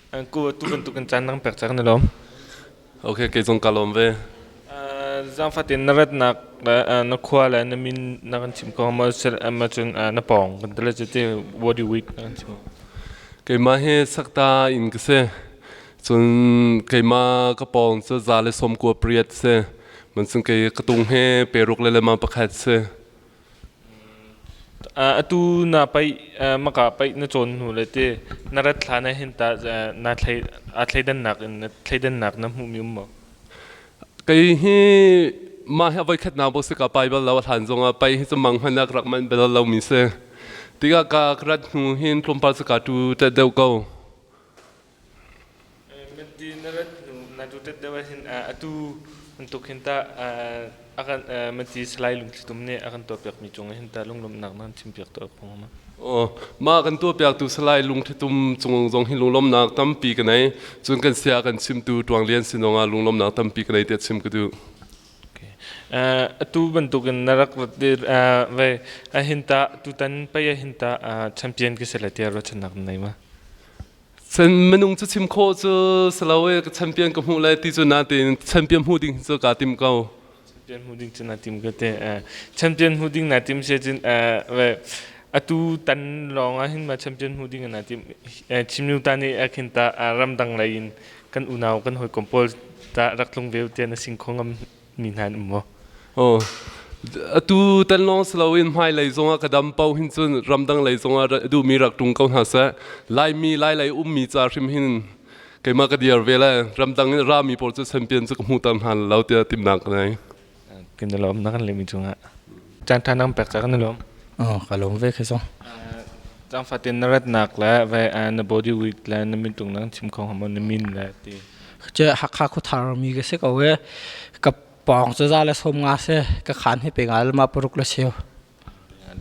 Ku tu bantuk in caan nang pek cang na lawm. Okay, kei zong ka lawm ve. Zaangfatin na ratnak na khua le na min na kan chim ko ma ma cun na pawng kan tele te body weight na kan chim. Keimah hi sakta in ka si. Cun keimah ka pawng cu za le sawm kua pariat si. Man cun kei ka tung he peruk le lema pakhat si. Atu na paih maka paih na cawn hnu le te na rat thla na hin ta na thlei aa thleidannak in na thleidannak na hmuhmi um maw? Kei hi mah hi a voikhat nak bak si ka pai bal lo a hlan zongah pai hi cu mang hmanh ah ka rak manh bal lomi si. Tikah ka rat hnu hin tlawmpal cu ka tu tet deuh ko. Mati na rat hnu na tu tet deuh ahhin atu bantuk hin tah a kan mati Salai Lungthlitum nih a kan tuahpiakmi cung hin tah lunglawmhnak nan chimpiak tuah kho ma? Aw, mah kan tuahpiaktu Salai Lungthlitum cung zong hi lunglawmhnak tampi ka nei. Cun kan sia kan chimtu Ṭuang Lian sin zongah lunglawmhnak tampi ka nei tiah chim ka duh. Atu bantukin na rak rat ve ahin tah tutan pei ahin tah champion ka si le tiah ruahchannak na nei ma? Sen minung cu chim khawh cu silo e ka champion ka hmuh lai ti cu natin champion hmuh ding cu kaa tim ko. Champion hmuh ding cu na tim ko te. Champion hmuh ding na tim sia cun atu tan lawng ah hin ma champion hmuh ding na tim chimnu ta nih a khin ta ramdang lei in kan unau kan hawikom pawl ta rak tlung ve te na sing kho ngam mi hna an um maw? Oh. Atu tan lawng si loin hmailei zongah ka dam paoh hin cun ramdang lei zongah duhmi rak ṭung ko hna seh. Laimi Lailei ummi ca hrim hin keimah ka dir ve le ramdang in rami pawl cu champion cu ka hmuhter hna lo tiah timnak ka nei. Kan i lawm na kan lehmi cungah. Caan ṭha nang pek ca kan i lawm. Oh, ka lawm ve khi zong. Cang fatin na ratnak le ve na body weight le na mintung nang chim kho hamo na min le ti. Che Hakha khuathar mi ka si ko e. Ka pawng cu za le sawm nga si ka khaan hi pe nga le ma paruk le cheu.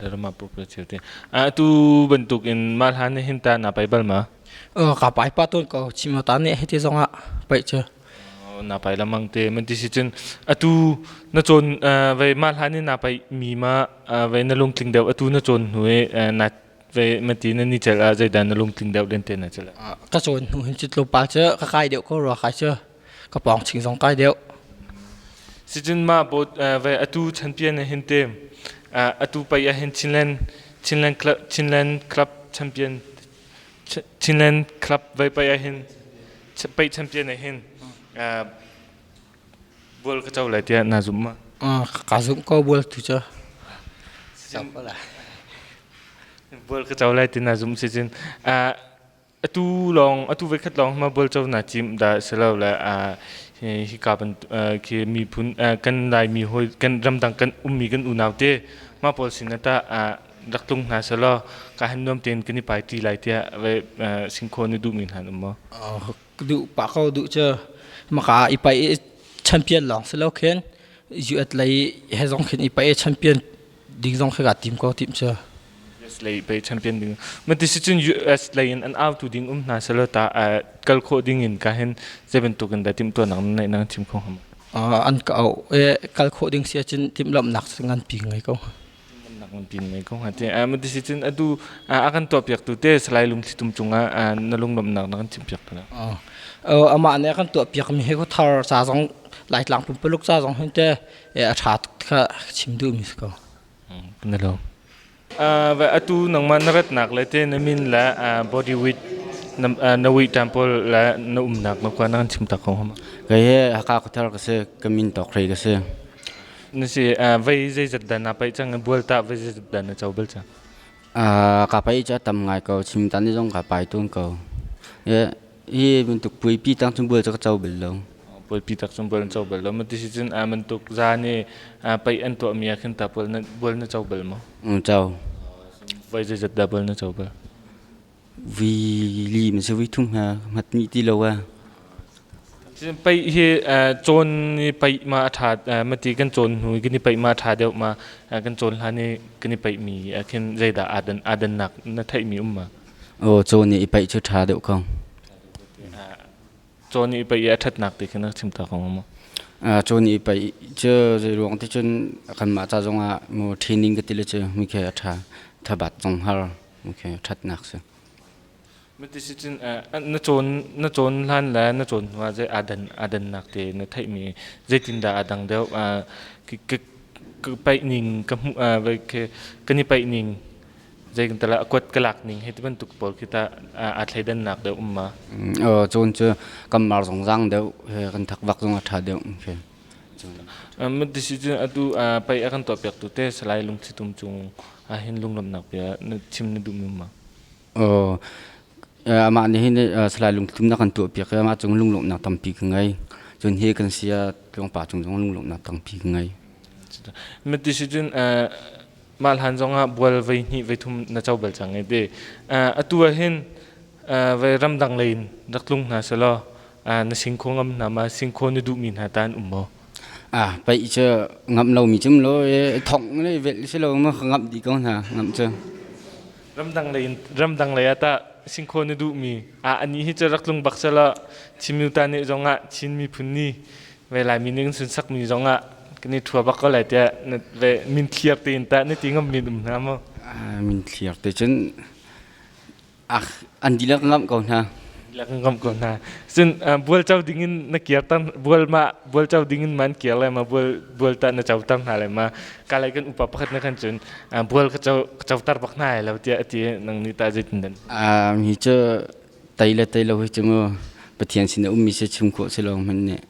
Le ma paruk le cheu te. Atu bantuk in mal han hin ta na pai bal ma? Ka pai pa ton ko chim ta ne hiti zong ah pai chu. Na pai lamang te man ti si cun atu na cawn ve mal han in na pai mi ma ve na lungtling deuh atu na cawn hnu i na ve mati na ni chel ah zeidah na lungtling deuh den te na chel Ka cawn hnu hin chitlo pa cu ka kai deuh ko rua kai cu ka pawng ching zong kai deuh. Sicun ma bot ve atu champion hin te atu pai ah hin Chinland Chinland Club Chinland Club champion Chinland Club ve pai ah hin pai champion ah hin bual ka co lai tiah na zum ma? Ka zum ko bual tu cu. Bual ka co lai ti na zum si cun atu lawng atu voikhat lawng ma bual co na cim dah silo le hika ban khi miphun kan Laimi hawi kan ramdang kan ummi kan unau te ma pawl sin ta rak tlung hna selaw ka han nuam tein kan i pai ti lai tiah ve singkhaw ni duhmi hna um maw? Duh pa ko duh cu maka i pai champion lawng silo khin US lei he zong khin i pai champion ding zong khi ka tim ko tim cu. US lei pe champion ding ma ti si cun US lei in an autu ding um hna selo ta kal khawh ding in ka hin zei bantuk in dah tim tuah nak nei nang chim kho ham An ka au e kal khawh ding si cun tim lam nak ngan pi ngai ko. Nak ngan pi ngai ko ha te ma ti si cun atu a kan tuah piak tu te Salai Lungthli Tum cungah na lunglawmhnak na kan chim piak ta. Amah nih a kan tuah piak mi he ko thar ca zong Laitlang pumpaluk ca zong hin te a ṭha tuk kha chim duh mi si ko. Na lo. Atu nangmah na ratnak le te na min le body weight na weight temple le na umnak na kwa na kan chim tak ko hama. Kei he Hakha khuathar ka si, ka min Tawk Hrei ka si. Na si vei zeizat dah na paih cang bual ta vei zeizat dah na co bal cang? Ka paih cu a tam ngai ko, chim tan ni zong ka pai tawn ko. Hi bantuk puaipi tang cun bual cu ka co bal lo. Puaipi tak cun bual na co bal lo. Mati si cun bantuk za nih paih an tuahmi ah khin ta bual na bual na co bal maw? Co. Voi zeizat dah bual na co bal? Vui li ma si vui thum ha mat ni ti lo a. Paih hi cawn i paih ma a ṭha mati kan cawn hnu i kan i paih ma a ṭha deuh ma kan cawn hlan i kan i paihmi ah khin zeidah aa dan aa dannak na theihmi um ma? Aw cawn i paih cu ṭha deuh ko. Cawn i paih i a ṭhatnak ti khin na chim ta ko maw? Cawn i paih cu zeiruang ti cun kanmah ca zongah mu training ka ti le cu mi khi a ṭha thabat zong har okay ṭhatnak si. Mati si cun na cawn na cawn hlan le na cawn hnu ah zei aa dan aa dannak te na theihmi zeitindah aa dang deuh? Ka paih ning ka hmuh kan i paih ning zei kan tala kuat ka lak ning hei ti bantuk pawl khi tah aa thleidannak deuh um ma? Cawn cu kan mar zong zang deuh kan thak vak zong a ṭha deuh. Mati si cun atu paih a kan tuahpiaktu te Salai Lungthli Tum Cung ahhin lunglawmhnak bia na chim na duhmi um ma? Amah nih hin Salai Lungthli Tum na kan tuahpiak i amah cung lunglawmhnak tampi ka ngei. Cun hi kan sia tlawngpa cung zong lunglawmhnak tampi ka ngei. Mati si cun mah hlan zongah bual vei hnih vei thum na co bal cang i ti. Atu ah hin vei ramdang lei in rak tlung hna selaw na singkhaw ngam hna ma singkhaw na duhmi hna ta an um maw? Paih cu ngamh lomi cum lo thongh le velh si lo ma ngamh dih ko hna ngamh cu. Ramdang lei in ramdang lei ah tah singkhaw na duhmi ani hi cu rak tlung bak selaw Chinmi ta nih zongah Chin miphun ni ve Laimi nih kan sunsakmi zongah kan i ṭhua bak ko lai tiah na ve min thliar tein tah na ti ngammi um hna maw? Min thliar te cun an dihlak ngamh ko hna. Dihlak ngamh ko hna. Cun bual co ding in na kiar tam bual ma bual co ding in man kiar le ma bual bual ta na co tam hna le ma ka lai kan upa pakhat na kan cun bual ka co ka co tar bak hna lai lo tiah ati nang ni ta zeitin dan. Hi cu tei le tei lo hi cu mu Pathian sin a ummi si chim khawh si lo hmanh nih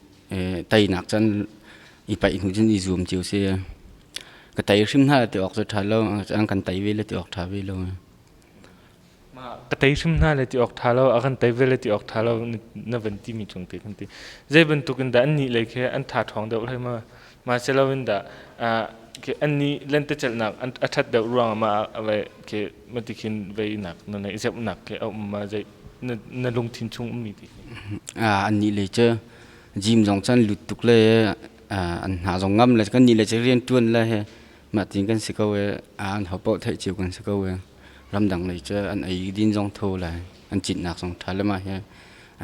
teinak cun i paih hnu cun i zuam cio si. Ka tei hrim hna ti awk cu ṭha lo, an kan tei ve le ti awk ṭha ve lo. Ka tei hrim hna le ti awk ṭha lo, a kan tei ve le ti awk ṭha lo na van timi cung te kan ti. Zei bantuk in dah an nih lei khi an tha ṭhawng deuh hlei ma? Ma si lo in dah an nih lentecelhnak a ṭhat deuh ruangah ma khi mati khin vei nak na neih zeuhnak khi a um ma zei na lungthin chung ummi ti An nih lei cu gym zong cun lut tuk le an hna zong ngam le kan nih le cu rian ṭuan le he mah tin kan si ko i an ho paoh theih cio kan si ko i ramdang lei cu an ei din zong tho le an citnak zong ṭha le mah hi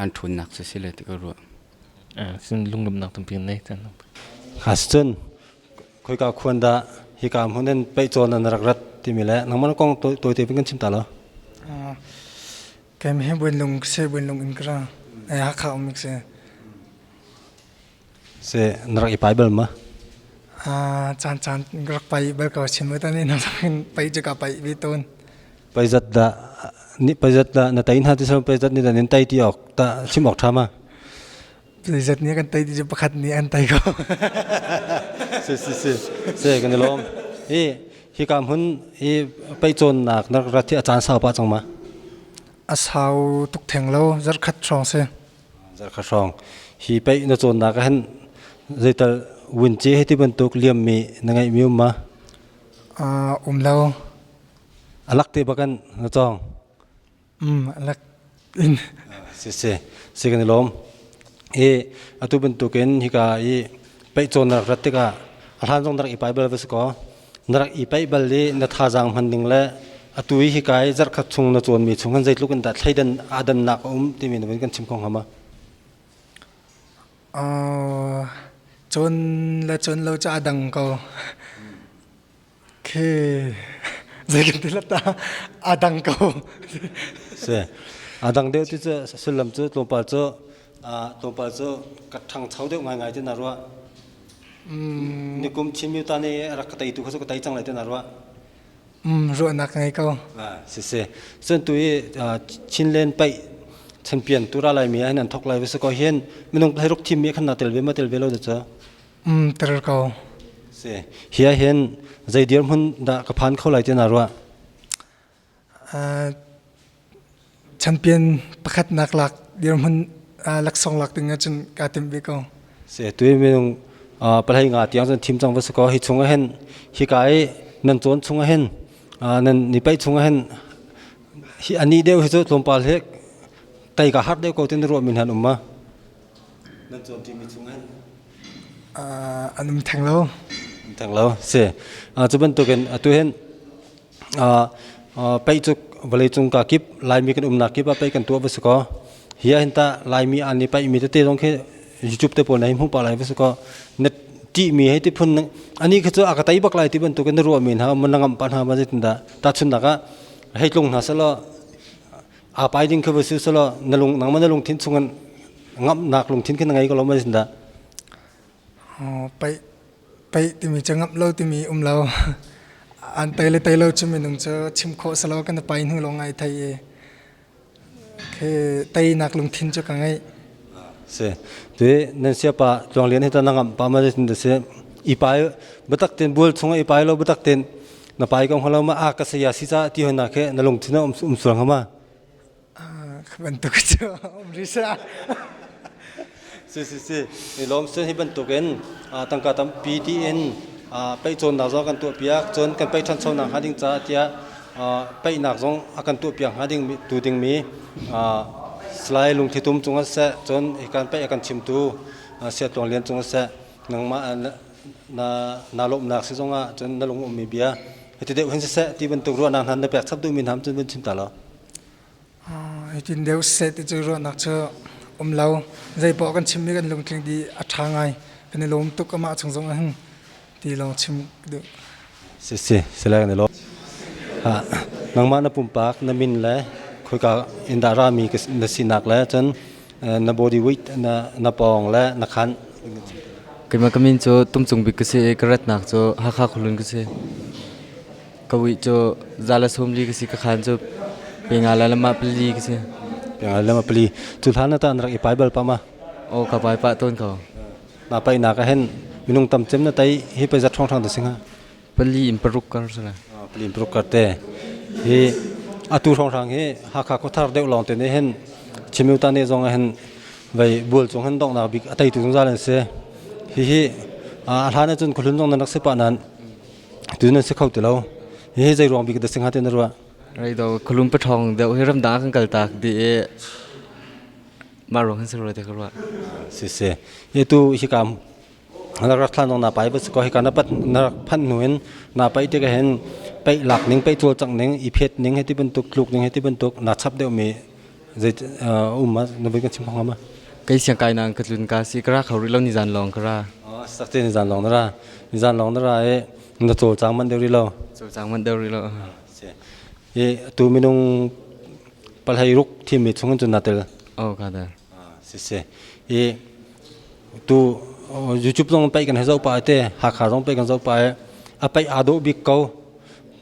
an ṭhawnnak cu si le ti ka ruah. Sin lunglawmhnak tampi nei tan. Ascun khoika khuan dah hika hmun in peih cawn an rak rat timi le nangmah kong tawite pin kan chim ta lo. Kem he buen lung se buen lung in kra ai Hakha um se. Se na rak i pai bal ma? Caan caan rak pai bal ko chim ta ni na pai chu ka pai vi ton. Pai zat da ni pai zat da na tai hna ti sa pai zat ni da nin tai ti ok ta chim ok tha ma? Zat ni kan tai ti chu pakhat ni an tai ko. Si si si se kan lom. Hi hi kam hun hi pai chon nak na rat thi a caan sau pa chang ma? A sau tuk theng lo zar khat hrawng si. Zar khat hrawng. Hi pai na cawnnak ah hin zeital wunci hei ti bantuk liammi na ngeihmi um ma? Um lo. A lak te bakan na cawng? A lak in. Si si, si kan i lawm. I atu bantukin hika i paih cawn na rak rat tikah a hlan zong na rak i pai bal va si kaw na rak i paih bal i na thazaang hman ding le atu i hika i zarhkhat chung na cawnmi chung hin zeitluk in dah thleidan aa dannak a um timi na vun kan chim kho hnga ma? Cawn le cawn lo cu aa dang ko. Khi zei kan ti ta aa dang ko. Si. Aa dang deuh ti cu sullam cu tlawmpal cu tlawmpal cu ka ṭhangcho deuh ngaingai ti na ruah. Nikum Chin Myo ta nih rak ka teitu kha cu ka tei cang lai ti na ruah. Ruahnak ngei ko. Si si. Cun tu i Chinland paih champion tura laimi ah hin an thok lai va si ko hin minung hlei ruk thimmi khan na tel ve ma tel ve lo da cu? Tel ko. Si. Hi ah hin zei dirhmun dah ka phan kho lai ti na ruah? Champion pakhatnak lak dirhmun laksawng lak ding ahcun kaa timh ve ko. Si tu minung palhei nga tiang cun thim cang va si ko hi chung ah hin hika i nan cawn chung ah hin nan ni paih chung ah hin hi ani deuh hi cu tlawmpal hi tei ka har deuh ko tin ruah min han um ma nan cawn ṭimi chung hin An um theng lo. Theng lo si cu bantukin atu hin Paih cu vawleicung ka kip Laimi kan umnak kip ah paih kan tuah va si kaw hi ah hin tah Laimi an i paihmi tete zong khi YouTube te pawl na hei hmuh pah lai va si kaw na ṭihmi hei ti phun ani khi cu a ka tei bak lai ti bantuk in na ruahmi hna na ngamh pah hna ma zeitindah tahchunhnak ah hei tlung hna selaw Aa pai ding khi va si selaw na lung nangmah na lungthin chungin ngamhnak lungthin khi na ngei ko lo ma sin dah? Paih paih timi cu ngamh lo timi um lo. An tei le tei lo cu minung cu chim khawh si lo kan i pai hnu lawng ai thei i khi teinak lungthin cu ka ngei. Si. Tu nan siapa Tluang Lian hi ta na ngamh pa ma sin da si. I pai batak ten bual chung i pai lo batak ten na pai ko halo ma a ka saya si ca ti hon na khe na lungthin um um sual hama. Bantuk cu um ri sa. Si si si. Ni lawm sen hi bantukin tangka tampi tiin paih cawnnak zong kan tuahpiak cun kan paih ṭhanchonak hnga ding caah tiah paihnak zong a kan tuahpiak hnga ding tu dingmi Salai Lungthitum cung ah seh cun hi kan paih a kan chimtu Saya Tluang Lian cung ah seh nangmah na na lawmhnak si zong ah cun na lung ummi bia hiti deuh hin siseh ti bantuk ruahnak hna na pek chap duhmi hna cun vun chim ta law. Hitin deuh seh ti cu ruahnak cu um lo. Zeipaoh kan chimmi kan lungtling dih a ṭha ngai. Kan i lawm tuk amah chung zong ahhin ti lawng chim duh. Si si, sile kan i lawm. Ha, nangmah na pumpak na min le khoika in dah rami na sinak le cun na body weight na na pawng le na khan. Keimah ka min cu Tumcung Bik ka si i ka ratnak cu Hakha Khualun ka si. Ka wih cu za le sawmli ka si ka khan cu penga le lamah pali ka si. Penga le lamah pali. Cu hlan na ta an rak i pai bal pa ma? Aw ka pai pah tawn ko. Na pai nak ah hin minung tam cem na tai hi pei zat ṭhawng ṭhang ta si hnga? Pali in paruk kar si lai. Pali in paruk kar te. Hi atu hrawnghrang hi Hakha khuathar deuh lawng te nih hin Chimiu ta ne zong ah hin vei bual cung hin donghnak bik a teitu zungzal an si. Hihi a hlan ahcun khuahlun zong nan rak si pah nain Tu nan si kho ti lo. Hihi zei ruang bik dah si hnga ti na ruah? Rei do khualum pathawng deuh hi ramdang ah kan kal tak dih i mah ruang hin si rua te ka ruah. Si si. Hi tu hika na rak thlan na pai ba ko hika na pat na rak phanh hnu in na pai te ka hin pai lak ning pai cawlcangh ning i phet ning heti bantuk tluk ning heti bantuk na chap deuh mi zei um ma na voi kan chim kho ma? Kei siang kai nang ka tlun ka si ka ra kho rih lo ni zan lawng ka ra. Sakte ni zan lawng na ra. Ni zan lawng na ra i na cawlcang manh deuh rih lo. Cawlcang manh deuh rih lo. I tu minung palhei ruk thimmi chung cun na tel. Oh ka tel. Si si. I tu YouTube zong paih kan he zoh pah te Hakha zong paih kan zoh pah i a paih aa dawh bik ko.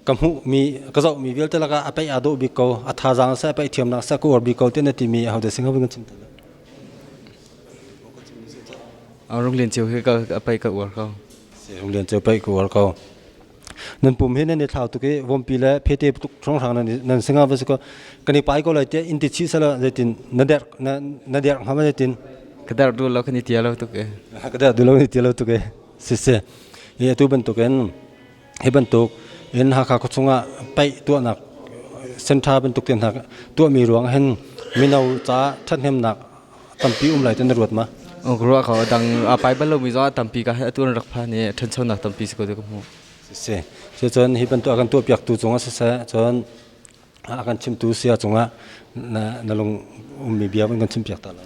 Ka hmuh mi ka zoh mi vialte lakah a paih aa dawh bik ko. A thazaang seh a paih thiamnak seh ka uar bik ko ti na timi ho dah sing kan chim ta. Rung Lian Ceu hi ka a paih ka uar ko. Rung Lian Ceu paih ka uar ko. Nan pum hi nan i thlau tuk i vompi le phete tuk hrawnghrang nan nan singa va si ko kan i pai ko lai tiah in ti chih sala zeitin na der na na der hnga ma zeitin ka der du lo kan i tia lo tuk e ka der du lo ni tia lo tuk e si si i atu bantukin hi bantuk in Hakha khuachung ah paih tuahnak center bantuk te hna tuahmi ruang hin mino ca ṭhathnemnak tampi um lai ti na ruat ma? Ruah ko dang a pai bal lomi zong tampi ka atu an rak phan i ṭhanchonak tampi si ko ti ka hmuh. Si. Cucun hi bantuk a kan tuahpiaktu cungah siseh cun a kan chimtu sia cungah na na lung ummi bia van kan chimpiak ta lo.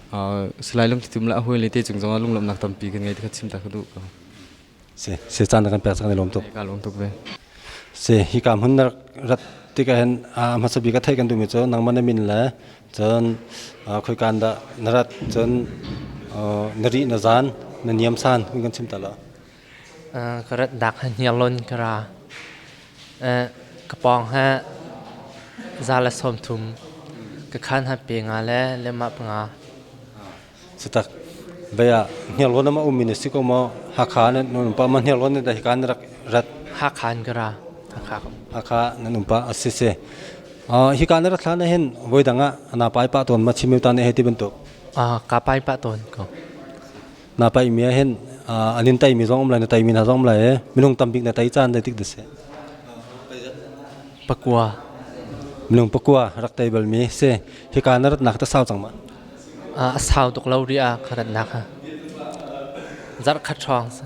Salai lungthitum le a hawi le te cung zongah lunglawmhnak tampi kan ngei ti kha chim ta ka duh ko. Si, si caan na kan pek cang i lawm tuk. Ka lawm tuk ve. Si, hi ka hmun na rat tikah hin a hmasa bik a theih kan duhmi cu nangmah na min le cun khoikan dah na rat cun na ri na zan na niam san hun kan chim ta lo. Ka rat dak ha hniarlon ka ra. Ka pawng ha za le sawm thum ka khan ha pe nga le lema panga. Sitak baya hniarlawn ama ummi na si ko maw Hakha nan umpa ma hniarlawn na hika na rak rat Hakha in ka ra Hakha Hakha nan umpa asi si hika na rat hlan hin voi dang ah na pai pa tawn ma chimiu ta ne he ti bantuk ka pai pa tawn ko na pai mi hin anin tai mi zong um lai na tai mi na zong um lai minung tambik na tai caan dai tik de se Pakua minung pakua rak tai bal mi se hika na rat nak ta sau chang ma A sau tuk lo rih ah ka ratnak ha. Zarh khat hrawng si.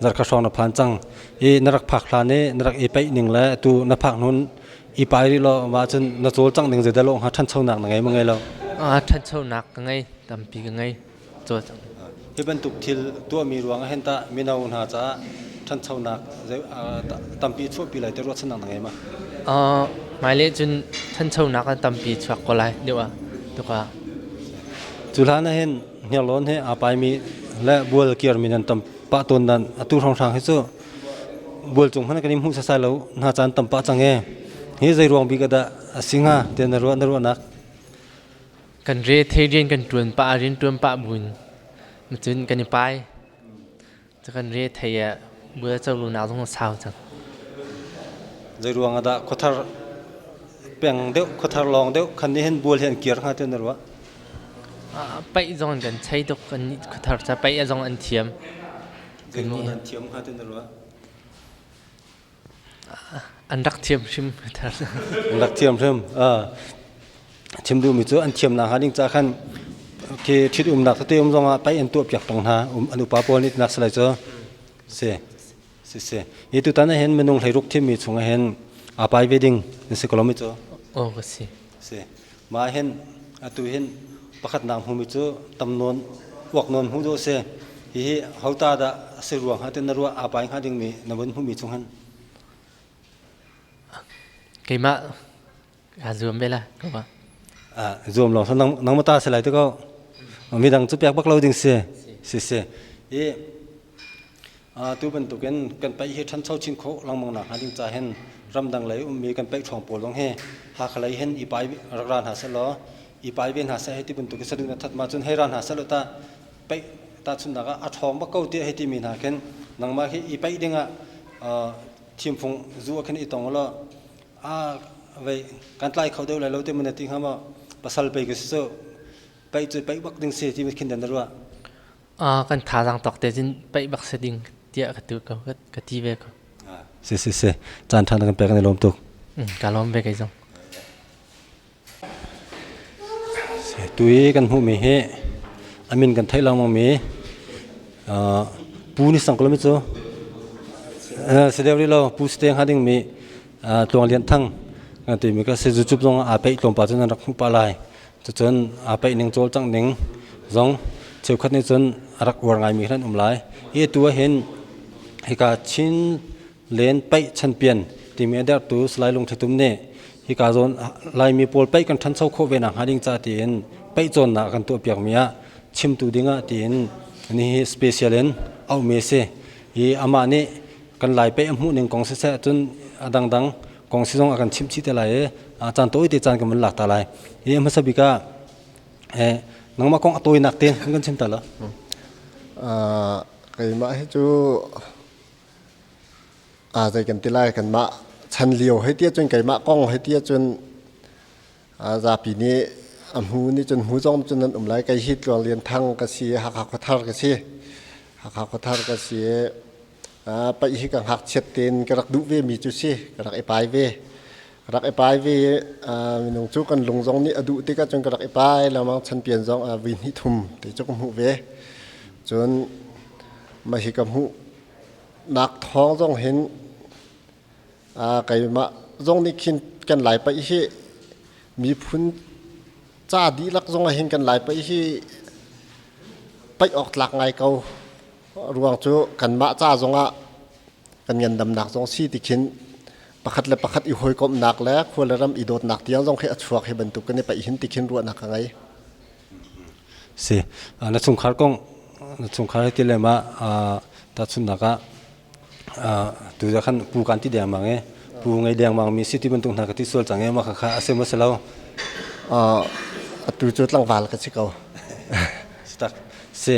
Zarh khat hrawng na phan cang. I na rak phak hlan i na rak i peih ning le atu na phak hnun i pai rih law mah cun na cawlcangh ning zeidah lawng ha ṭhanchonak na ngei ma ngei lo? Ṭhanchonak ka ngei, tampi ka ngei. Cawlcangh. Hi bantuk thil tuahmi ruang ah hin tah mino hna caah ṭhanchonak tampi chuahpi lai ti ruahchannak na ngei ma? Hmailei cun ṭhanchonak an tampi chuak ko lai deuh ah tuka. Cu hlan ah hin hniarlawn he aa paimi le bual kirmi nan tam pah tawn nan atu hrawnghrang hi cu bual cung hmanh kan i hmuh sasai lo hna caan tam pah cang e. Hi zei ruang bik dah a si hnga tiah na ruah na ruahnak? Kan re thei rian kan ṭuan pah rian ṭuan pah buin cun kan i pai. Cu kan re thei ah bual co lu nak zong a sau cang. Zei ruang ah dah khuathar peng deuh khuathar lawng deuh khan nih hin bual hi an kir hnga tiah na ruah? Paih zong an kan chei tuk kan nih khuathar ca paih zong an thiam. Zei ruang an thiam hnga tiah na ruah? An rak thiam hrim. An rak thiam hrim. Chim duhmi cu an thiamnak hnga ding ca khan khi ṭhit umnak tete um zongah paih an tuah piak tong hna an upa pawl nih tinak salai cu si si si hi tutan ah hin minung hleiruk thimmi chung ah hin aa pai ve ding na si ko lo mi cu Oh ka si. Si. Mah hin atu hin pakhatnak hmumi cu tam nawn uak nawn hmu dawh si. Hihi hota dah a si ruang ha tin na ruah aa pai hnga dingmi na vun hmuhmi chung hin? Keimah aa zuam ve la ko ba. Zuam lawng nang nang mata si lai te ko. Midang cu pek bak lo ding si. Si si. I tu bantukin kan paih hi ṭhancho chin khawh lengmang nak hnga ding ca hin ramdang lei ummi kan paih ṭhawng pawl zong hi Hakha lei hin i pai rak ra hna seh law i pai ve hna seh hei ti bantuk saduh na that ma cun hei ra hna seh law ta paih tahchunhnak ah a ṭhawng bak ko tiah hei timi hna khin nangmah hi i paih dingah thimfung zu ah khin i tong law a vei kan tlai kho deuh lai lo ti mun ti hnga maw pasal pei ka si cu paih cu paih bak ding si ti khin dan na ruah Kan thazaang tawk te cun paih bak si ding tiah ka tu ko ka ti ve ko. Si si si caan ṭha na kan pek kan i lawm tuk. Ka lawm ve kei zong. Tu i kan hmuhmi hi a min kan theih lengmang mi Pu ni sang ko mi cu si deuh rih lo Pu si te hnga ding mi Tluang Lian Thang kan timi ka si zucup zong aa peih tlawmpal cun an rak hmuh pah lai. Cucun aa peih ning cawlcangh ning zong cheukhat nih cun a rak uar ngaimi khan an um lai. Hi atu ah hin hika Chin Len Paih Chanpian timi a derhtu Salai Lungthli Tum nih hika zawn Laimi pawl paih kan ṭhancho khawh ve nakhnga ding ca tiin paih cawnnak a kan tuahpiakmi ah chimtu dingah tiin nihi special in auhmi a si. Hi amah nih kan Lai paih a hmuh ning kong siseh cun a dangdang kong si zong a kan chimh chih te lai i caan tawi te caan kan vun lak ta lai. Hi a hmasa bik ah nangmah kong a tawinak te kan chim ta lo. Keimah hi cu zei kan ti lai kanmah chan lio hei ti ahcun keimah kong hei ti ahcun zapi nih a hmu nih cun hmu zong cun nan um lai kei hi Tluang Lian Thang ka si Hakha Khuathar ka si Hakha Khuathar ka si Paih hi ka ngakchiat tein ka rak duh ve mi cu si ka rak i pai ve ka rak i pai ve minung cu kan lung zong nih a duh tikah cun ka rak i pai lengmang chanpian zong vui hnih thum te cu ka hmuh ve cun mah hi ka hmuh nak thawng zong hin keimah zong nih khin kan lai paih hi miphun ca dihlak zong ah hin kan lai paih hi paih awk tlak ngai ko ruang cu kanmah ca zongah kan ngandamnak zong si ti khin pakhat le pakhat i hawikomhnak le khua le ram i dawtnak tiang zong khi a chuak hi bantuk kan i paih hin ti khin ruahnak ka ngei. Si na chungkhar kong na chungkhar ti le ma tahchunhnak ah tu za khan pu kan ti dengmang e pu ngei dengmang mi si ti bantuk hna ka ti sual cang e ma kha kha a si ma si lo atu cu tlangval ka si ko tak si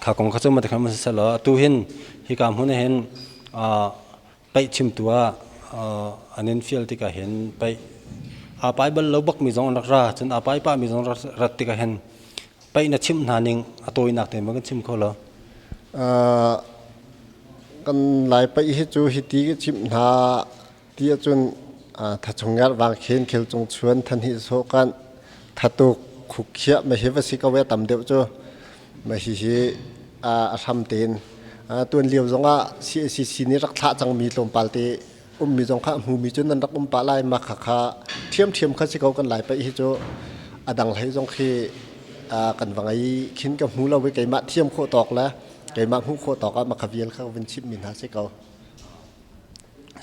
Kha kong kha cu mah tikhan si seh law atu hin hika hmun ah hin paih chimtu ah an in fial tikah hin paih aa pai bal lo bakmi zong an rak ra cun aa pai pahmi zong rat tikah hin paih na chimh hna ning a tawinak tein ma kan chim kho lo? Kan Lai paih hi cu hiti ka chimh hna ti ahcun thachung ngar vang khin khel cung chuan than hi so kan thatuk khukhiah ma hi va si ko tam deuh cu ma hi hi a hram tein tuan lio zongah CACC nih rak thlah cangmi tlawmpal te ummi zong kha hmumi cu nan rak um pah lai ma kha kha thiam thiam kha si ko kan lai paih hi cu a dang hlei zong khi kan va ngei khin ka hmu lo i keimah thiam khawh tawk le keimah hmuh khawh tawk ah ma kha vial kha vun chimh mi hna si ko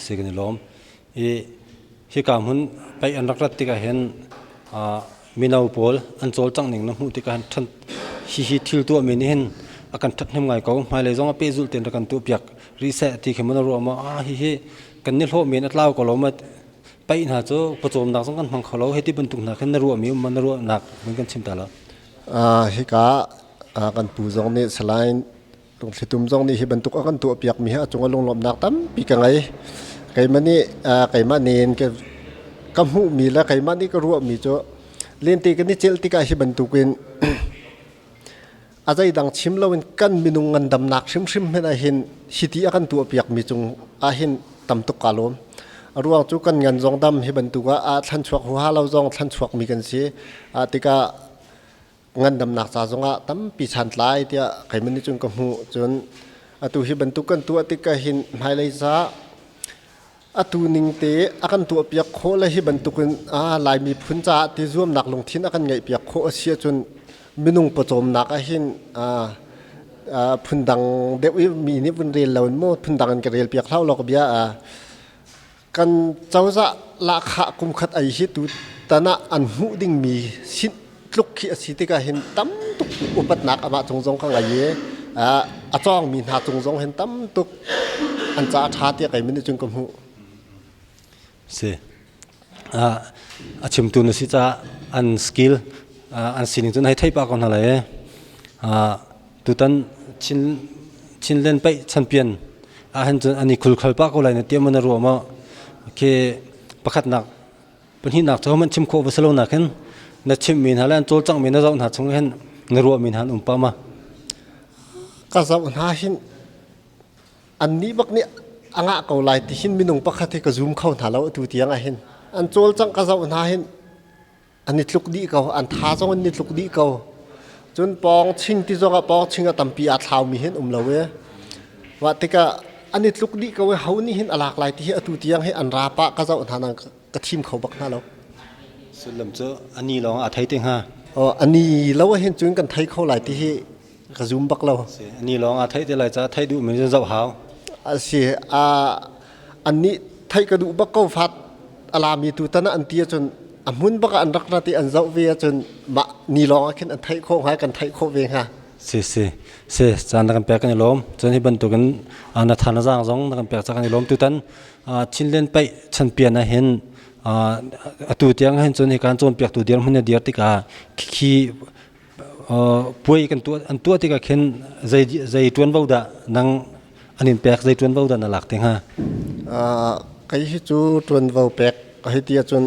Si kan i lawm. I Hika hmun paih an rak rat tikah hin mino pawl an cawlcangh ning na hmuh tikah hin ṭhan hihi thil tuahmi nih hin a kan ṭhathnem ngai ko. Hmailei zong ah pehzulh tein rak kan tuahpiak rih seh ti khi maw na ruah maw? Ah hihi kan ni hlawhmi in a tlau ko lo ma paih hna cu pawcawmnak zong kan hmang kho lo hei ti bantuk hna khin na ruahmi um ma na ruahnak vun kan chim ta lo. Hika kan pu zong nih Salai Lungthlitum zong nih hi bantuk a kan tuahpiakmi hi a cung ah lunglawmhnak tampi ka ngei. Keimah nih keimah nin ka hmuhmi le keimah nih ka ruahmi cu lente kan i celh tikah hi bantukin a zeidang chim loin kan minung ngandamnak hrimhrim hmanh ah hin hiti a kan tuahpiakmi cung ah hin tam tuk kaa lawm. A ruang cu kan ngan zong dam hi bantuk ah thlanchuak huaha lo zong thlanchuakmi kan si. Tikah ngandamnak ca zongah tampi santlai tiah keimah nih cun ka hmuh. Cun atu hi bantuk kan tuah tik ah hin hmailei ca atu ning te a kan tuahpiak khawh le hi bantukin Lai miphun caah ti zuamnak lungthin a kan ngeihpiak khawh a si ahcun minung pawcawmnak ah hin phundang deuh i mi nih vun rel lo in maw phundang in ka rel piak hlah law ka bia kan cozah lahkhah kum khat ei hi tu tan ah an hmuh dingmi sin tluk khi a si tikah hin tam tuk upatnak amah cung zong ka ngei i a cawngmi hna cung zong hin tam tuk an ca a ṭha tiah kei nih cun ka hmuh. Si. A chimtu na si caah an skill an sining cun hei thei pah ko hna lai. Tutan Chin Chinland paih champion ahhin cun an i khulkhal pah ko lai na tiah maw na ruah maw? Khi pakhatnak pahnihnak cu hohmanh chim khawh va si lo nakin na chimhmi hna le an cawlcanghmi na zoh hna chung hin na ruahmi hna an um pah ma? Ka zoh hna hin annih bak nih a ngah ko lai ti hin minung pakhat hi ka zum kho hna lo atu tiang ah hin an cawlcangh ka zoh hna hin an i tluk dih ko an tha zong an i tluk dih ko cun pawng ching ti zong ah pawng ching a tampi aa thlaumi hin um lo e wa tikah an i tluk dih ko e ho nih hin a lak lai ti hi atu tiang hi an ra pah ka zoh hna nang ka thim kho bak hna lo sullam cu ani lawng a thei te hnga oh ani lo hin cun kan thei kho lai ti hi ka zum bak lo ani lawng a thei te lai ca thei duh mi zoh hau a si a annih theih ka duh bak ko fat alami tu tan an ti ahcun a hmun bak ah an rak rat i an zoh ve ahcun mah ni lawng ah khin an theih khawh hnga kan theih khawh ve hnga. Si si si caan na kan pek kan i lawm cun hi bantukin na than na zaang zong na kan pek ca kan i lawm tutan Chinland paih chanpian ah hin atu tiang hin cun hi kan cawnpiaktu dirhmun na dir tikah khi puai kan tuah an tuah tikah khin zei zei ṭuanvo dah nang an in pek zei ṭuanvo dah na lak te hnga? Kei hi cu ṭuanvo pek hei ti ahcun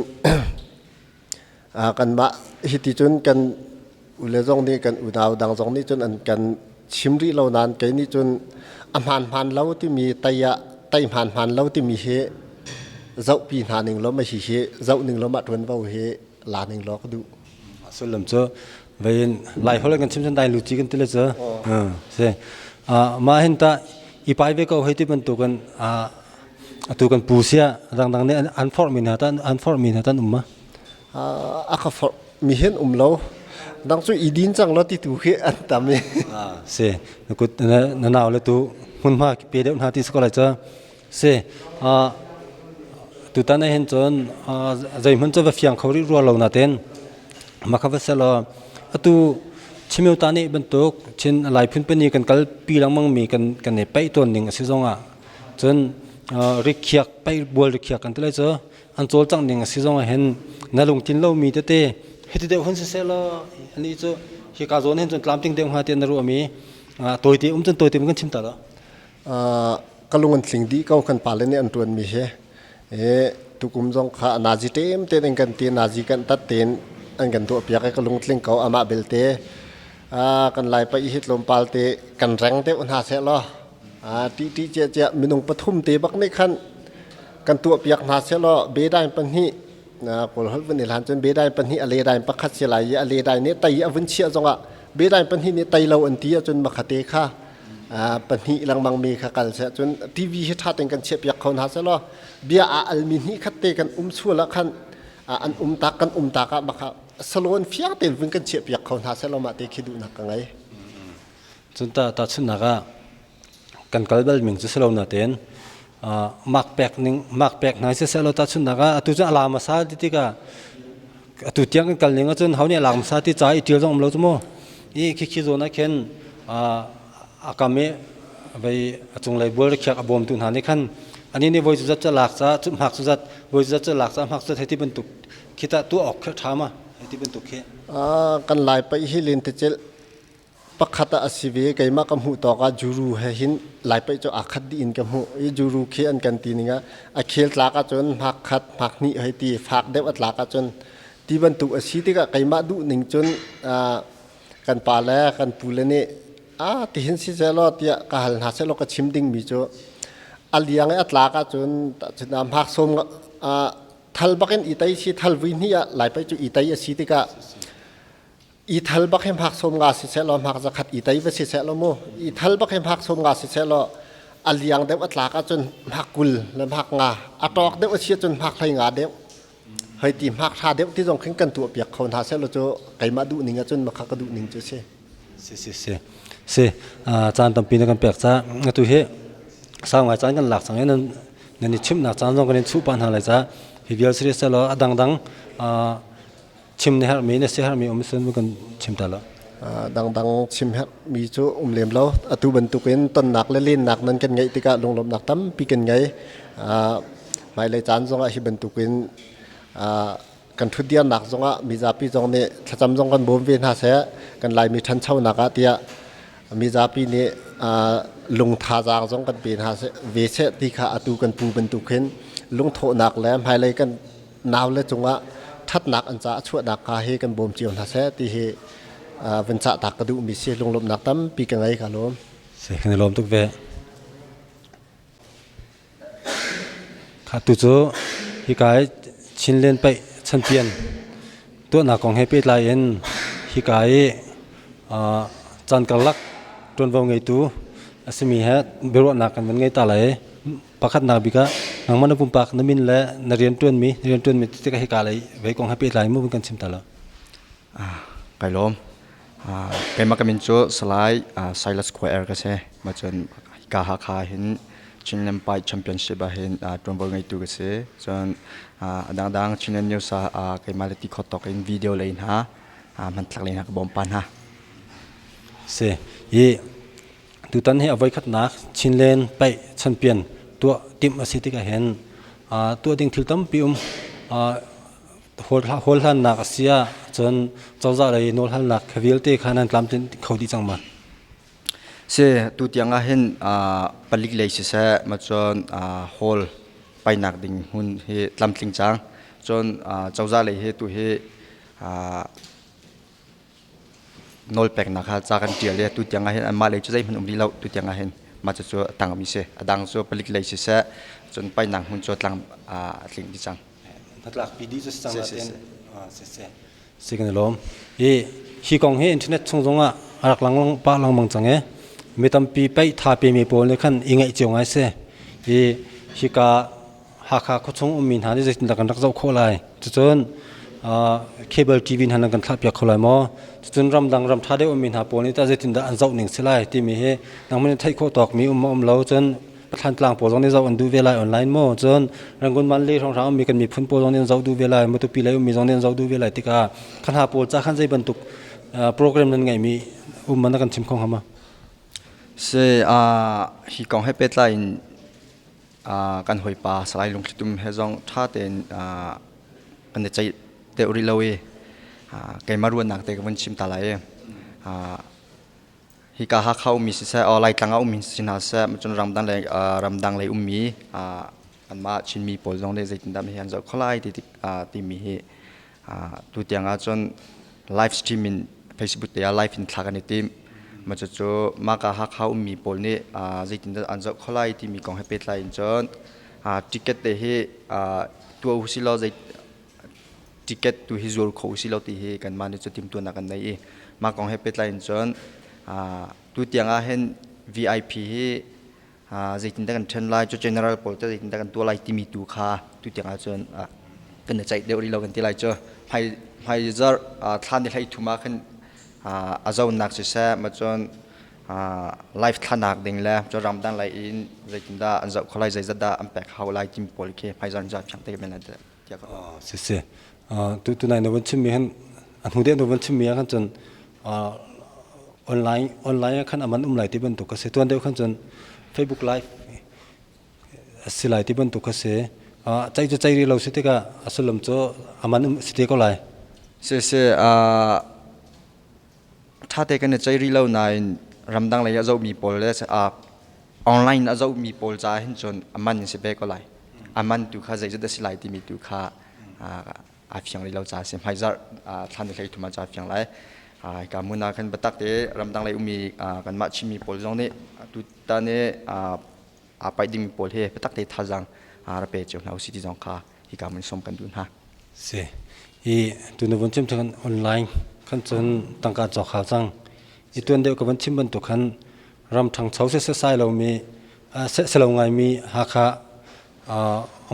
kanmah hiti cun kan ule zong nih kan unau dang zong nih cun an kan chim rih lo nain kei nih cun a hmaan hmaan lo timi tei ah tei hmaan hmaan lo timi hi zohpi hna ning law ma hihi zoh ning law mah ṭuanvo hi la ning law ka duh. Sullam cu vein lai holh kan chim cun dai luci kan ti le cu si mah hin ta i pai ve ko hei ti bantukin atu kan pu sia dangdang nih an forh mi hna tan an forh mi hna tan um ma a ka forh mi hin um lo dang cu i din cang lo ti tu khi an tam i si na kut na nau le tu hmunhma pe deuh hna ti si ko lai cu Si. Tutan ah hin cun zeihmanh cu va fiang kho rih rua lo nain makha va selaw atu Chimeu ta nih bantuk Chin Lai phunpani kan kalpi lengmang mi kan kan i paih tawn ning a si zong ah cun rikhiak paih bual rikhiak kan ti lai cu an cawlcangh ning a si zong ah hin na lungtlin lomi tete hiti deuh hun siseh law ani cu hika zawn hin cun tlamtling deuh hnga tiah na ruahmi tawite um cun tawite kan chim ta lo. Ka lung an tling dih ko kan pale nih an ṭuanmi hi. Tukum zong kha nazi ṭem tein an kan ti, nazi kan tat tein an kan tuahpiak i ka lungtling ko. Amah belte kan Lai paih hi tlawmpal te kan reng deuh hna seh law ṭih ṭih ciah ciah minung pathum te bak nih khan kan tuahpiak hna seh law bedain pahnih Kawl holh vun i hlan cun bedain pahnih a ledain pakhat si lai i a ledain nih tei a vun chiah zongah bedain pahnih nih tei lo an ti ahcun makhate kha pahnih lengmang mi kha kal seh cun TV hi ṭha tein kan chiahpiak kho hna seh law bia aa almi hnih khat te kan um sual ah khan an um tak kan um tak ah makha salon fiang tein vun kan chiahpiak kho hna seh law mah te khi duhnak ka ngei. Cun ta tahchunhnak ah kan kal bal ming cu si lo natein. Mak pek ning mak pek hna si seh law tahchunhnak ah atu cu a la hmasa ti tikah atu tiang kan kal ning ahcun ho nih a lak hmasa ti ca i ṭial zong um lo cu mu. I khikhi zawn ah khin a kam i vei a cunglei bual rikhiak a bawmtu hna nih khan anih nih voi cu zat cu a lak caah cu hmak cu zat voi cu zat cu a lak caah hmak cu zat hei ti bantuk khi tah tuah awk khi a ṭha ma hei ti bantuk khi. Kan Lai paih hi lentecelh pakhat ah a si ve. Keimah ka hmuh tawk ah juru he hin Lai paih cu aa khat dih in ka hmuh. I juru khi an kan ti ning ah a khel tlak ahcun hmak khat hmak hnih hei ti fak deuh a tlak ahcun ti bantuk a si tikah keimah duh ning cun kan pa le kan pu le nih a tihin si seh law tiah ka hal hna seh law ka chim dingmi cu a liang i a tlak ahcun hmak sawm thal bakin i tei si thal vui hnih ah Lai paih cu i tei a si tikah i thal bak hi hmak sawm nga si seh law hmak zakhat i tei va si seh law mu i thal bak hi hmak sawm nga si seh law a liang deuh a tlak ahcun hmak 20 le hmak nga a tawk deuh a si ahcun hmak hlei nga deuh hei ti hmak hra deuh ti zong khin kan tuah piak kho hna seh law cu keimah duh ning ahcun makha ka duh ning cu si. Si si si si caan tampi na kan pek ca atu hi sau ngai caan kan lak cang i nan nan i chimhnak caan zong kan in chuh pah hna lai ca hi vial si seh law a dangdang chim na herhmi na siaherhmi um sun kan chim ta lo. Dangdang chim herhmi cu um lem lo. Atu bantukin tonnak le lennak nan kan ngeih tikah lunglawmhnak tampi kan ngei. Hmailei caan zongah hi bantukin kan ṭhutdirnak zongah mizapi zong nih thlacam zong kan bawm ve hna seh kan Laimi ṭhanchonak ah tiah mizapi nih lung thazaang zong kan pe hna ve seh ti kha atu kan pu bantuk hin lungthawhnak le hmailei kan naule cungah ṭhatnak an caah chuahnak hnga hi kan bawm cio hna seh ti hi van cah tak ka duhmi si. Lunglawmhnak tampi ka ngei ka lawm. Si kan i lawm tuk ve. Kha tu cu hika i Chinland paih champion tuahnak kong he pehtlai in hika i caan karlak ṭuanvo ngeitu a simi he biaruahnak kan van ngei ta lai. Pakhatnak bik ah nangmah na pumpak na min le na rianṭuanmi na rianṭuanmi tikah hika lei vei kong he pehtlai mu kan chim ta lo. Kai lawm. Keimah ka min cu Salai Silas Khuaer ka si. Macun hika Hakha hin Chinland Pai Championship ah hin ṭuanvo ngeitu ka si. Cun a dangdang Chinland News ah keimah le ti khawt tawk in video lei hna hmanthlak lei hna ka bawm pa hna. Si. Hi tutan hi a voikhatnak Chinland paih champion tuah timh a si tikah hin tuah ding thil tampi um. Hawl hlannak a si ah cun cozah lei nawl halnak kha vialte kha nan tlamtlinh kho dih cang ma? Si, tu tiang ah hin palik lei siseh macun hawl painak ding hmun hi tlamtling cang. Cun cozah lei hi tu hi nawlpeknak kha ca kan ṭial i atu tiang ah hin anmah lei cu zeihmanh um rih lo tu tiang ah hin mah cucu a tangmi si. A dang cu palik lei siseh cun painak hmun cu tlang a tling dih cang. Hnatlakpi dih cu si cang nain si si. Si kan i lawm. I hi kong hi internet chung zongah a rak lang pah lengmang cang i mi tampi paih tha pemi pawl nih khan i ngaih cio ngai si. I hika Hakha khuachung ummi hna nih zeitindah kan rak zoh khawh lai? Cucun cable TV hna nan kan thlahpiak kho lai maw? Cucun ramdang ram ṭha deuh ummi hna pawl nih tah zeitindah an zoh ning si lai timi hi nangmah nih theih khawh tawkmi um maw um lo? Cun Thlantlang pawl zong nih zoh an duh ve lai online maw? Cun Rangoon Manli hrawnghrang ummi kan miphun pawl zong nih an zoh duh ve lai, Matupi lei ummi zong nih an zoh duh ve lai tikah kha hna pawl ca khan zei bantuk program nan ngeihmi um man na kan chim kho hnga ma? Si, hi kong he pehtlai in kan hawipa Salai Lungthlitum he zong ṭha tein kan i ceih deuh rih lo i keimah ruahnak te ka vun chim ta lai i hika Hakha ummi siseh, Laitlang ah ummi si hna seh, cun ramdang lei ramdang lei ummi anmah Chinmi pawl zong nih zeitindah hi an zoh kho lai ti timi hi tutiang ahcun live stream in Facebook te ah live in thla kan i tim. Mah cucu mahka Hakha ummi pawl nih zeitindah an zoh kho lai timi kong he pehtlai in cun ticket te hi tuah u sih law zei ticket tu hi zuar kho usih law ti hi kanmah nih cu timhtuahnak kan nei i mah kong he pehtlai in cun tutiang ah hin VIP hi zeitindah kan ṭhen lai cu general pawl te zeitindah kan tuah lai timi tu kha tutiang ah cun kan i ceih deuh rih lo kan ti lai cu hmai hmai zarh thla ni hlei thum ah khan a zonak siseh ma cun. Live thlanak ding le cu ramdang lei in zeitindah an zoh kho lai, zeizat dah an pek hau lai timi pawl khi hmaizarh in cun fiang te men lai tiah ka ruah. Si si. Tu tunai na van chimmi hin a hnu deuh na van chimmi ah khan cun online online ah khan aman um lai ti bantuk a si. Tuan deuh khan cun Facebook live a si lai ti bantuk a si. Cai cu cai ri lo si tikah a sullam cu aman um si te ko lai. Si si. Ṭhate kan i ceih rih lo nain ramdang lei a zohmi pawl le online a zohmi pawl caah hin cun a man in si ve ko lai. A man tu kha zeizat a si lai timi tu kha aa fiang rih lo caah a si. Hmaizarh thla ni 33 ah cun aa fiang lai. Hika hmun ah khan biatak te ramdang lei ummi kanmah Chinmi pawl zong nih tutan i aa paih dingmi pawl hi biatak te thazaang ra pe cio hna usih ti zong kha hika hmun sawm kan duh hna. Si. I tu na vun chim khan online khan cun tangka cawk hau cang. I tuan deuh ka van chim bantuk khan ram ṭhangcho se sai lomi se lo ngaimi Hakha a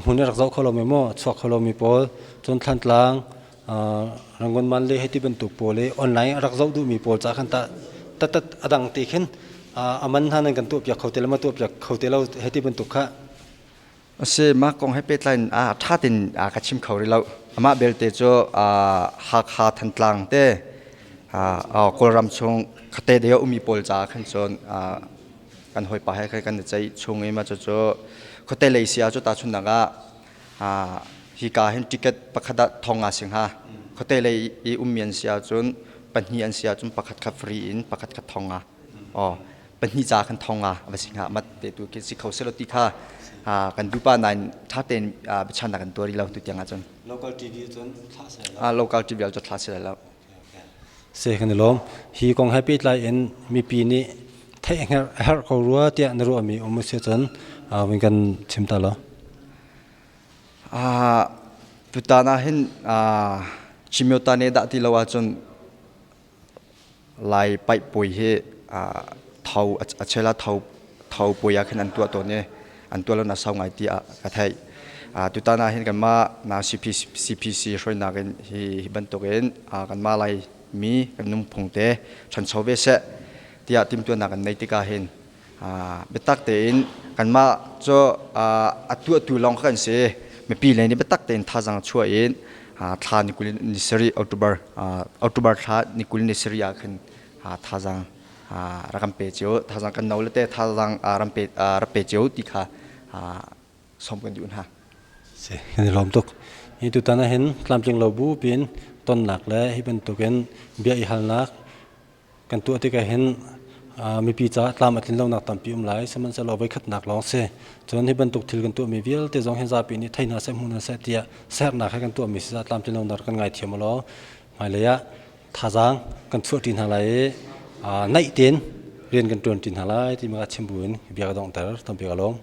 hmun rak zoh kho lomi maw chuak kho lomi pawl cun Thlantlang Rangon Manle hei ti bantuk pawl i online rak zoh duhmi pawl ca khan ta tat adang ti khin a man hna nan kan tuah piak kho te lo ma tuah piak kho te lo hei ti bantuk kha. A si, mah kong he pehtlai in ṭha tein ka chim kho rih lo. Amah belte cu Hakha Thantlang te Kawlram chung khuate dei a ummi pawl caah khan cun kan hawipa he khan kan i ceih chung i mah cucu khuate lei si ah cu tahchunhnak ah hika hin ticket pakhat ah thong aa si hnga. Khuate lei i ummi an si ahcun pahnih an si ahcun pakhat kha free in pakhat kha thong aa. Aw, pahnih ca khan thong nga va si hnga mat te tu khi si kho selo ti kha kan dupa nain tha tein biachan kan tuar lo tu tiang ahcun. Local TV cun thla se lo. Local TV cu thla se lo. Se kan lom hi kong he pehtlai in mipi nih theih her ko rua tiah na ruahmi um si cun vun kan chim ta lo. Tutan ah hin Chimyota ne dah ti lo ahcun Lai paih puai hi tho a chel ah tho tho puai ah khin an tuah tawn i an tuah lo na sau ngai tiah ka theih. Tutan ah hin kanmah na CPC hruainak in hi hi bantuk in kanmah Laimi kan nunphung te ṭhancho ve seh tiah timhtuahnak kan neih tikah hin biatak tein kanmah cu a tuahtu lawng kha kan si. Mipi lei nih biatak tein thazaang chuah in thla ni 20 ni sarih October October thla ni 20 ni sarih ah khin thazaang rak kan pe cio, thazaang kan no le te thazaang ram pe rak pe cio ti kha sawm kan duh hna. Si, kan i lawm tuk. Hi tutan ah hin tlamtling lo bu pin tonnak le hi bantukin bia i halnak Kan tuah tikah hin mipi caah tlam a tlin lonak tampi um lai. Sihmanhsehlaw voikhatnak lawng si. Cun hi bantuk thil kan tuahmi vialte zong hi zapi nih thei hna seh, hmu hna seh tiah sernak he kan tuahmi si caah tlamtlin lonak kan ngaithiam u law hmailei ah thazaang kan chuahṭi hna lai i naih tein rian kan ṭuanṭi hna lai ti ma chim buin bia ka donghter. Tampi ka lawm.